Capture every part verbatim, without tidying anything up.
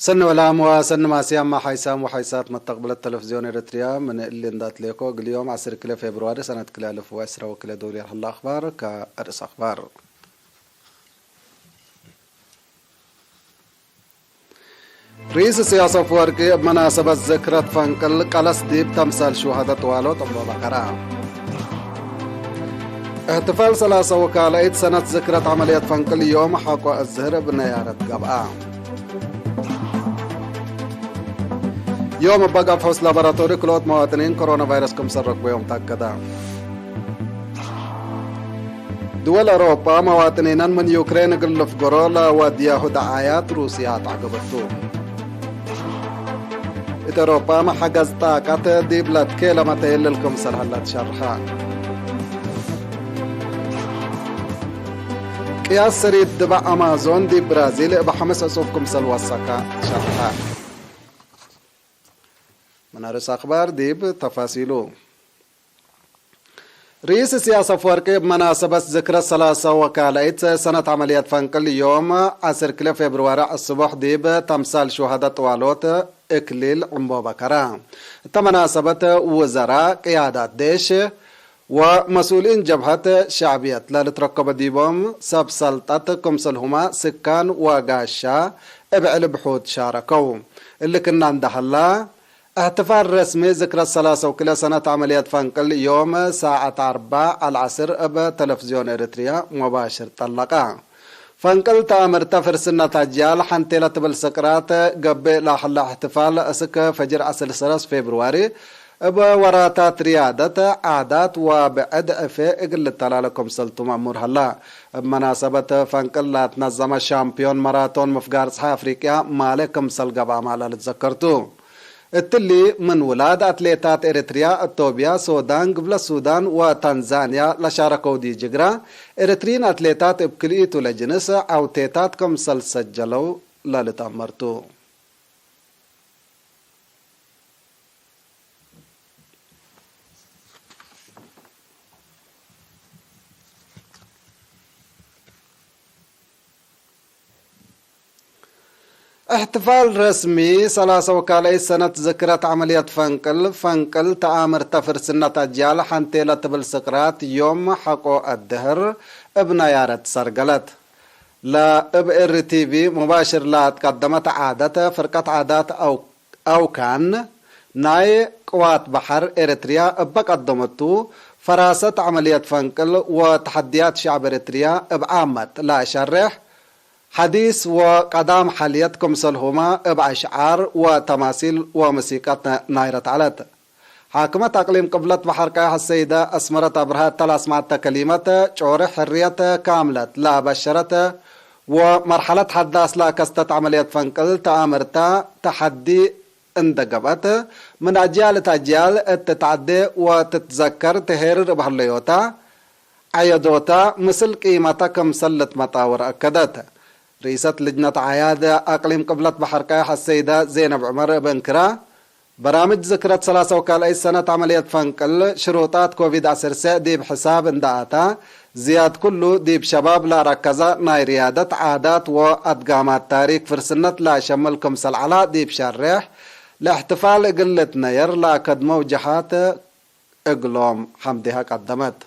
ሰኒ ወላም ወሰኒ ማስያም፣ ሓይሳም ወሓይሳት መተቅብለት ተለፍዝዮን ኤረትርያ፣ ምን እሊ እንዳትሌኮ፣ እግል ዮም ዐስር ክልኤ ፌብርዋሪ ሰነት ክልኤ አልፍ ወዕስራ ወክልኤ ዶል ሀለ አክባር። ከርእስ አክባር። ርኢስ ኢሰያስ አፍወርቂ እብ መናሰበት ዝክረት ፈንቅል ቀለስ ዲብ ተምሳል ሹሀደ ጥዋሎት ዕንቦ በከረ። እሕትፋል ሰላሰ ወካልአይት ሰነት ዝክረት ዐመልየት ፈንቅል ዮም ሐቆ አዝህር እብ ነያረት ገብአ። ዮም እበ ገብሑስ ላቦራቶሪ ክልኦት መዋጥኒን ኮሮና ቫይረስ ክምሰል ረክበዮም ተአከደ። ድወል አውሮፓ መዋጥኒነን ምን ዩክሬን እግል ልፍገሮ ለወድያሁ ደዓያት ሩስያ አትዐገበቱ። እት አውሮፓ መ ሐገዝ ጣቀት ዲብ ለትኬለመ ተየልል ክምሰል ሀላ ትሸርሐ። ቅያስ ሰሪድ ድበዕ አማዞን ዲብ ብራዚል እብ ሐምስ ዕጹፍ ክምሰል ወሰከ ሸርሐ። ምን አርእስ አክባር ዲብ ተፋሲሉ። ርኢስ ኢሰያስ አፍወርቂ እብ መናሰበት ዝክረት ሰላሰ ወካልአይት ሰነት ዐመልየት ፈንቅል ዮም ዐስር ክልኤ ፌብርዋሪ ዕስቦሕ ዲብ ተምሳል ሹሀደ ጥዋሎት እክሊል ዕንቦ በከረ። እተ መናሰበት ውዘራ፣ ቅያዳት ዴሽ ወመስኡሊን ጀብሀት ሸዕብየት ለልትረከቦ ዲቦም ሰብ ሰልጠት ክምሰልሁመ ስካን ወጋሻ እብ ዕሊ ብሑት ሻረከው። እሊ ክና እንደ ሀላ፣ እሕትፋል ረስሚ ዝክረት ሰላሰ ወክልኤ ሰነት ዐመልየት ፈንቅል ዮም ሳዐት አርበዕ አልዐስር እብ ተለፍዝዮን ኤረትርያ ሙባሽር ጠለቀ። ፈንቅል ተአምርተ ፍርስነት አጅያል ሐንቴ ለትብል ስቅራት ገብእ ለሀለ እሕትፋል እስክ ፈጅር ዐስር ሰለስ ፌብርዋሪ እብ ወራታት ርያደት፣ ዓዳት ወብዕድ ዕፌ እግል ልተላለ ክምሰልቱ መእሙር ሀላ። እብ መናሰበት ፈንቅል ለትነዘመ ሻምፕዮን መራቶን ምፍጋር ጸሓይ አፍሪቅያ ማሌ ክምሰል ገብአመ ለልትዘከር ቱ። እትሊ ምን ውላድ አትሌታት ኤረትርያ፣ እቶብያ፣ ሶዳን፣ ግብለ ሱዳን ወታንዛንያ ለሻረከው ዲጅግራ፣ ኤረትርዪን አትሌታት እብ ክልኢቱ ለጅንስ ዐውቴታት ክምሰል ሰጀለው ለልትአመር ቱ። እሕትፋል ረስሚ ሰላሰ ወካልአይት ሰነት ዝክረት ዐመልየት ፈንቅል፣ ፈንቅል ተአምርተ ፍርስነት አጅያል ሐንቴ ለትብል ስቅራት ዮም ሐቆ አድህር እብ ነያረት ሰርገለት። ለእብ ኤሪ ቲቪ ሙባሽር ለአትቀደመት ዓደት፣ ፍርቀት ዓዳት አው-፣ አውካን ናይ ቅዋት በሐር ኤረትርያ እበ ቀደመቱ፣ ፈራሰት ዐመልየት ፈንቅል ወተሐድያት ሸዕብ ኤረትርያ እብ ዓመት ለአሸሬሕ ሐዲስ ወቀዳም ሐልየት ክምሰልሁመ እብ አሽዓር ወተማሲል ወሙሲቀት ናይረት ዐለት። ሓክመት አቅሊም ቅብለት በሐር ቀያሕ አሰይደ አስመረት አብርሃ እተ ለአስመዐተ ከሊመት፣ ጮሪ ሕርየት ካምለት ለአበሸረት ወመርሐለት ሐዳስ ለአከስተት ዐመልየት ፈንቅል ተአምርተ ተሐዲ እንደ ገብአት፣ ምን አጅያል እት አጅያል እት ተዐዴ ወትትዘከር ተሄርር እብ ሀለዮተ፣ ዐየዶተ ምስል ቂመተ ክምሰል ልትመጣወር አከደት። ርኢሰት ልጅነት አዕያድ አቅሊም ቅብለት በሐር ቀያሕ አሰይደ ዜነብ ዑመር እብ እንክራ፣ በራምጅ ዝክረት ሰላሰ ወካልአይት ሰነት ዐመልየት ፈንቅል፣ ሽሩጣት ኮቪድ ዐሰርተ ዲብ ሕሳብ እንደ አታ፣ ዝያድ ኩሉ ዲብ ሸባብ ለአረከዘ ናይ ርያደት ዓዳት ወአድጋማት ታሪክ ፍርስነት ለአሸምል ክምሰል ዐላ ዲብ ሸሬሕ፣ ለእሕትፋል እግል ልትነየር ለአከድመው ጀሃት እግሎም ሐምዴሃ ቀደመት።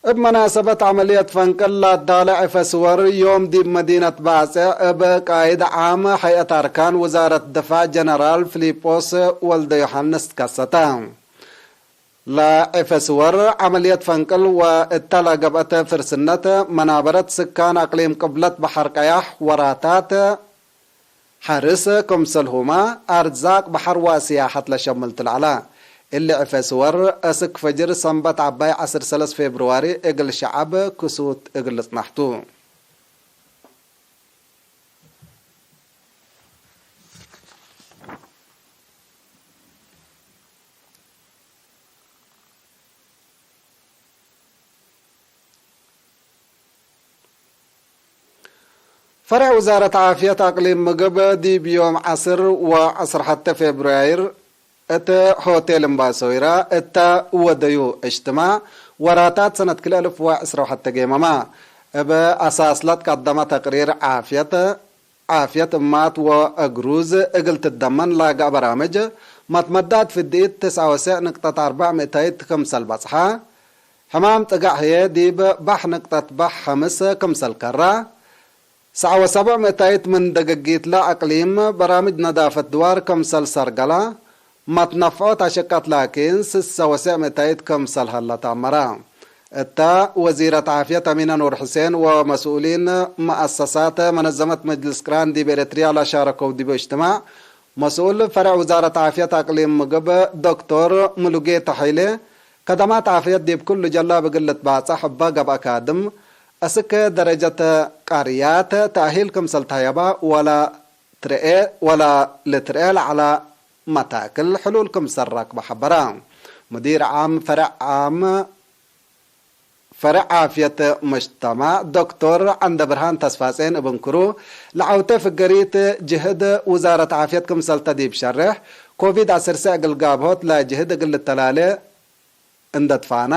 እብ መናሰበት ዐመልየት ፈንቅል ለአዳለ ዕፈ ስወር ዮም ዲብ መዲነት ባጽዕ እብ ቃይድ ዓም ሀይአት አርካን ውዛረት ድፋዕ ጀነራል ፊሊጶስ ወልደዮሐንስ ትከሰተ። ለዕፈ ስወር ዐመልየት ፈንቅል ወእተ ለገብአት ፍርስነት መናበረት ስካን አቅሊም ቅብለት በሐር ቀያሕ ወራታት ሐርስ ክምሰልሁመ አርዛቅ በሐር ወስያሐት ለሸምል ትልዐለ። እሊ ዕፈ ስወር እስክ ፈጅር ሰንበት ዐባይ ዐስር ሰለስ ፌብርዋሪ እግል ሸዐብ ክሱት እግል ልጽናሕ ቱ። ፈርዕ ውዛረት ዓፍየት አቅሊም ምግብ ዲብ ዮም ዐስር ወዐስር ሐቴ ፌብርዋይር እት ሆቴል እምባሶይራ እተ ወደዩ እጅትማዕ ወራታት ሰነት ክልኤ እልፍ ወዕስራ ወሐቴ ጌመመ። እብ አሳስ ለትቀደመ ተቅሪር ዓፍየት፣ ዓፍየት እማት ወአግሩዝ እግል ትደመን ላግአ በራምጅ፣ መትመዳድ ፍድኢት ትስዐ ወሰዕ ንቅጠት አርበዕ ምእታይት ክምሰል በጽሐ፣ ሕማም ጥገዕ ህዬ ዲብ ባሕ ንቅጠት ባሕ ሐምስ ክምሰል ከራ፣ ሰዐ ወሰብዕ ምእታይት ምን ደገጊትለ አቅሊም በራምጅ ነዳፈት ድዋር ክምሰል ሰርገላ፣ መትነፍዖት አሸቀት ላኪን፣ ስሰ ወሰዕ ምእታይት ክምሰል ሀለ ተአመረ። እተ ወዚረት ዓፍየት አሚነ ኑር ሕሴን ወመስኡሊን መአሰሳት መነዘመት መጅልስ ቅራን ዲብ ኤረትርያ ለሻረከው ዲብ እጅትማዕ፣ መስኡል ፈሬዕ ውዛረት ዓፍየት አቅሊም ምግብ ዶክቶር ሙሉጌታ ሐይሌ፣ ከደማት ዓፍየት ዲብ ኩሉ ጀላብ እግል ልትባጸሕ እበ ገብአ ካድም፣ አስክ ደረጀት ቀርያት ተእሂል ክምሰል ተህየባ ወለ ትርኤ፣ ወለ ልትርኤ ለዐለ መታክል ሕሉል ክምሰል ረክበ ሐበረ። ሙዲር ዓም ፈረዕ ዓም፣ ፈረዕ ዓፍየት መጅተማዕ ዶክቶር ዐንደብርሃን ተስፋጼን እብ እንክሩ፣ ለዐውቴ ፍገሪት ጅህድ ውዛረት ዓፍየት ክምሰልተ ዲብ ሸሬሕ፣ ኮቪድ ዐሰርተ እግል ጋብሆት ለጅህድ እግል ልተላሌ፣ እንደ ትፋና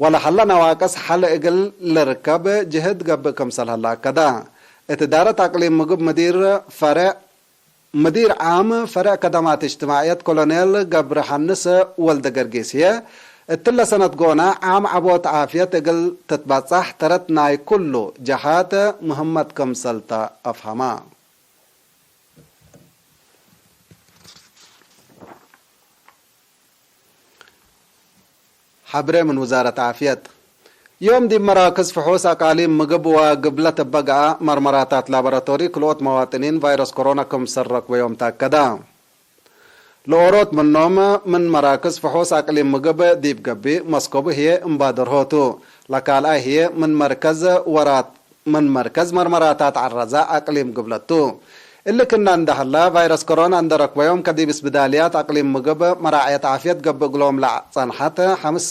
ወለሀለ ነዋቅስ ሐል እግል ልርከብ ጅህድ ገብእ ክምሰል ሀለ አከደ። እት እዳረት አቅሊም ምግብ ምዲር ፈሬዕ፣ ምዲር ዓም ፈሬዕ ከደማት እጅትማዕየት ኮሎኔል ገብረሐንስ ወልደገርጊስ ህዬ፣ እትለ ሰነት ጎነ ዓም ዐቦት ዓፍየት እግል ትትበጸሕ ተረት ናይ ኩሉ ጀሃት ምህመት ክምሰል ተ አፍሀመ። ሐብሬ ምን ውዛረት ዓፍየት። ዮም ዲብ መራክዝ ፍሑስ አቃሊም ምግብ ወግብለት እበ ገአ መርመራታት ላቦራቶሪ ክልኦት መዋጥኒን ቫይረስ ኮሮና ክምሰል ረክበዮም ተአከደ። ለኦሮት ምኖም ምን መራክዝ ፍሑስ አቅሊም ምግብ ዲብ ገብእ፣ መስከቡ ህዬ እምባደርሆ ቱ። ለካልኣይ ህዬ ምን መርከዝ ወራት ምን መርከዝ መርመራታት ዐረዛ አቅሊም ግብለት ቱ። እሊ ክና እንደ ሀላ፣ ቫይረስ ኮሮና እንደ ረክበዮም ከዲብ እስብዳልያት አቅሊም ምግብ መራዕየት ዓፍየት ገብእ እግሎም ለጸንሐት ሐምስ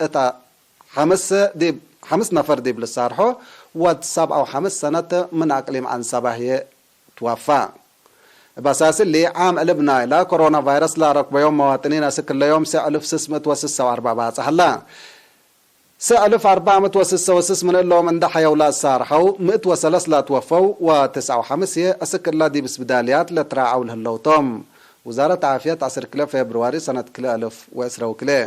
እት፣ ሐምስ ዲብ፣ ሐምስ ነፈር ዲብ ልሳርሖ ወድ ሰብዓ ወሐምስ ሰነት ምን አቅሊም ዐንሰበ ህዬ ትወፋ። እብ አሳስ እሊ፣ ዓም እልብ ናይላ ኮሮና ቫይረስ ለረክበዮም መዋጥኒን አስክ እለ ዮም ሰዕ እልፍ ስስ ምእት ወስስ ወአርበዕ ባጽሕ ሀላ። ሰዕ እልፍ አርበዕ ምእት ወስስ ወስስ ምን እሎም እንደ ሐየው ለአሳርሐው፣ ምእት ወሰለስ ለአትወፈው ወትስዓ ወሐምስ አስክ እለ ዲብ እስብዳልያት ለትራዐው ለህለው ቶም። ውዛረት ዓፍየት ዐስር ክልኤ ፌብርዋሪ ሰነት ክልኤ እልፍ ወዕስራ ወክልኤ።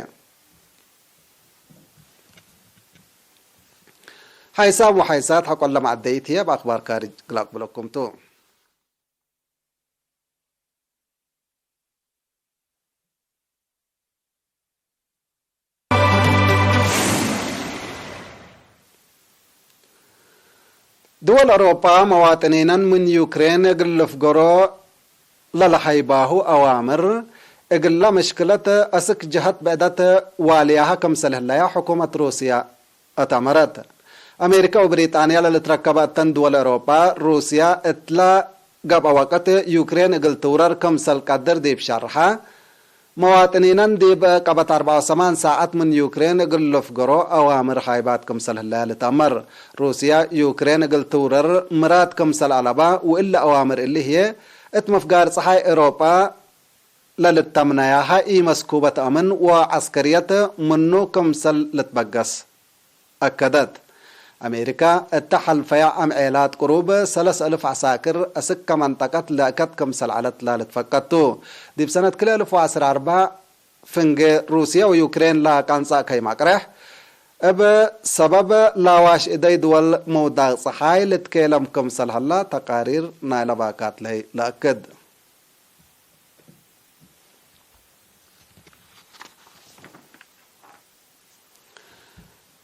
ሓይሳም ወሓይሳት ሐቆለ መዐደይት ህዬ እብ አክባር ካርጅ እግል አቅብለኩም ቱ። ድወል አውሮጳ መዋጥኒነን ምን ዩክሬን እግል ልፍገሮ ለለሀይባሁ አዋምር፣ እግለ ምሽክለት አስክ ጀሀት ብዕደት ዋልያሀ ክምሰል ህለያ ሕኩመት ሩስያ አተመረት። አሜሪከ ወብሪጣንያ ለልትረከበ እተን ድወል አውሮጳ፣ ሩስያ እትለ ገብአ ወቅት ዩክሬን እግል ትውረር ክምሰል ቀድር ዲብ ሸርሐ፣ መዋጥኒነን ዲብ ቀበት አርበዓ ወሰማን ሳዐት ምን ዩክሬን እግል ልፍገሮ አዋምር ሃይባት ክምሰል ህለያ ልትአመር። ሩስያ ዩክሬን እግል ትውረር ምራድ ክምሰል አለባ፣ ወእሊ አዋምር እሊ ህዬ እት ምፍጋር ጸሓይ ኤውሮጳ ለልተምነያሀ ኢመስኩበት አምን ወዐስከርየት ምኑ ክምሰል ልትበገስ። አከደት። አሜሪካ እተ ሐልፈያ አምዔላት ቅሩብ ሰለስ እልፍ ዐሳክር አስክ መንጠቀት ለአከት ክምሰል ዐለት ለልትፈቀድ ቱ። ዲብ ሰነት ክልኤ እልፍ ወዐስር አርበዕ ፍንጌ ሩስየ ወዩክሬን ለአቃንጻእ ከይመ አቅሬሕ፣ እብ ሰበብ ላዋሽ እደይ ድወል ምውዳቅ ጸሓይ ልትኬለም ክምሰል ሀላ ተቃሪር ናይለ ባካት ለህይ ለአክድ።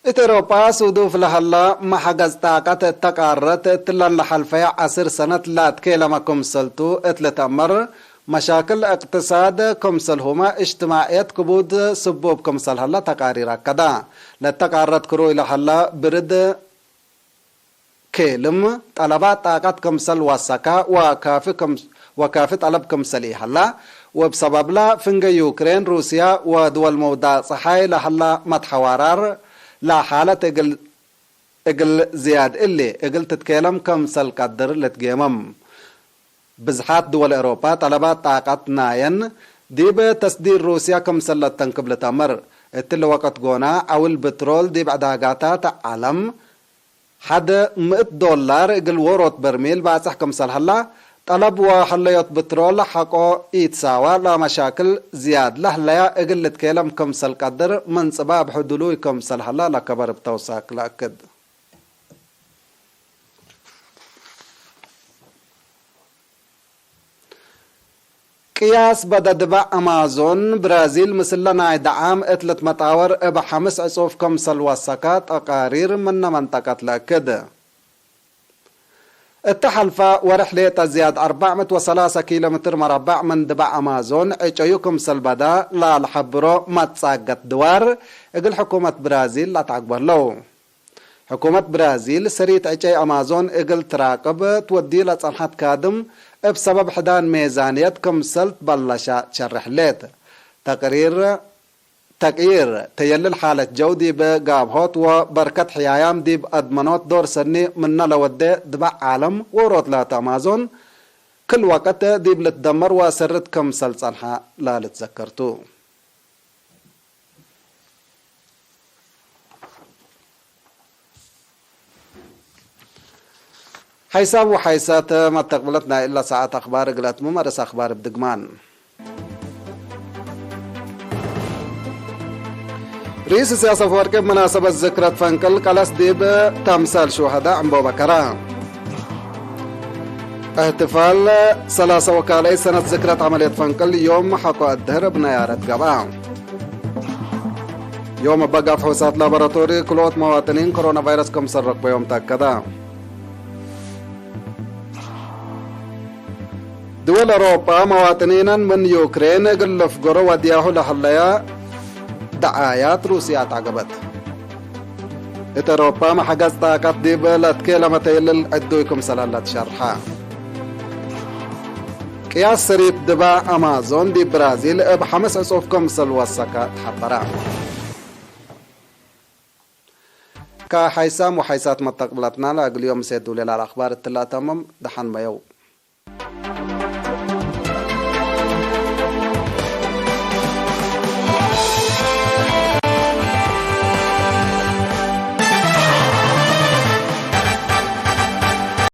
እት ኤሮጳ ሱዱፍ ለሀላ መሐገዝ ጣቀት እተ ቃረት እትለን ለሐልፈየ ዐስር ሰነት ለአትኬለመ ክምሰልቱ እት ልትአመር፣ መሻክል እቅትሳድ ክምሰልሁመ እጅትማዕየት ክቡድ ስቡብ ክምሰል ሀለ ተቃሪር አከዳ። ለእተ ቃረት ክሩይ ለሀላ ብርድ ኬልም፣ ጠለባት ጣቀት ክምሰል ወሰከ ወካፊ ክም-፣ ወካፊ ጠለብ ክምሰል ኢሀላ፣ ወእብ ሰበብለ ፍንጌ ዩክሬን፣ ሩስያ ወድወል መውዳቅ ጸሓይ ለሀላ መትሐዋራር ለሓለት እግል፣ እግል ዝያድ እሊ እግል ትትኬለም ክምሰል ቀድር ልትጌመም። ብዝሓት ድወል ኤሮፓ ጠለባት ጣቀት ናየን ዲብ ተስዲር ሩስያ ክምሰል ለተንክብ ልተምር። እትሊ ወቅት ጎና፣ ዐውል ብትሮል ዲብ ዕዳጋታት ዐለም ሐድ ምእት ዶላር እግል ዎሮት በርሚል ባጽሕ ክምሰል ሀላ፣ ጠለብ ወሀለዮት ብትሮል ሐቆ ኢትሳወ ለመሻክል ዝያድ ለህለያ እግል ልትኬለም ክምሰል ቀድር፣ ምን ጽባብሑ ድሉይ ክምሰል ሀላ ለከበር እብ ተውሳክ ለአክድ። ቅያስ በደ ድበዕ አማዞን፣ ብራዚል ምስለ ናይ ደዓም እት ልትመጣወር እብ ሐምስ ዕጹፍ ክምሰል ወሰከ፣ ተቃሪር ምነ መንጠቀት ለእክድ። እተ ሐልፈ ወርሕ ሌጠ ዝያድ አርበዕ ምእት ወሰላሰ ኪሎ ሜትር መረበዕ ምን ድበዕ አማዞን ዕጨዩ ክምሰል በዳ ላልሐብሮ መትጻገት ድዋር፣ እግል ሕኩመት ብራዚል ለአትዐግቦ ህለው። ሕኩመት ብራዚል፣ ስሪት ዕጨይ አማዞን እግል ትራቅብ ትወዲ ለጸንሐት ካድም፣ እብ ሰበብ ሕዳን ሜዛንየት ክምሰል ትበለሸ ትሸርሕ ህሌት። ተቅሪር፣ ተቅይር ተየልል ሓለት ጀው ዲብ ጋብሆት ወበርከት ሕያያም ዲብ አድመኖት ዶር ሰኒ ምነ ለወዴ ድበዕ ዓለም ዎሮት ላተ አማዞን፣ ክል ወቅት ዲብ ልትደመር ወአሰርት ክምሰል ጸንሐ ላልትዘከር ቱ። ሐይሳብ ወሐይሳት መተቅብለት ናይ እለ ሰዓት አክባር እግል አትምም፣ አርእስ አክባር እብ ድግማን። ርኢስ ኢሳያስ አፈወርቂ እብ መናሰበት ዝክረት ፈንቅል ቀለስ ዲብ ተምሳል ሹሀዳ ዕምቦ በከራ። እሕትፋል ሰላሰ ወካልአይ ሰነት ዝክረት ዐመልየት ፈንቅል ዮም ሐቆ አድህር እብ ነያረት ገብአ። ዮም እበ ጋፍ ፍሑሳት ላቦራቶሪ ክልኦት መዋጥኒን ኮሮና ቫይረስ ክምሰል ረክበዮም ተአከደ። ድወል አውሮፓ መዋጥኒነን ምን ዩክሬን እግል ልፍገሮ ወድያሁ ለሀለያ ደዓያት ሩስያ አትዐገበት። እት አውሮፓ መሐገዝ ጣቀት ዲብ ለትኬለመ ተይልል ዕዱይ ክምሰል ሀለ ትሸርሐ። ቅያስ ስሪት ድበዕ አማዞን ዲብ ብራዚል እብ ሐምስ ዕጹፍ ክምሰል ወሰከ ተሐበረ። ከሐይሳም ወሐይሳት መተቅብለትና ለእግል ዮም ሴዱ ሌላ ለአክባር እትለ አተምም። ደሐን መየው።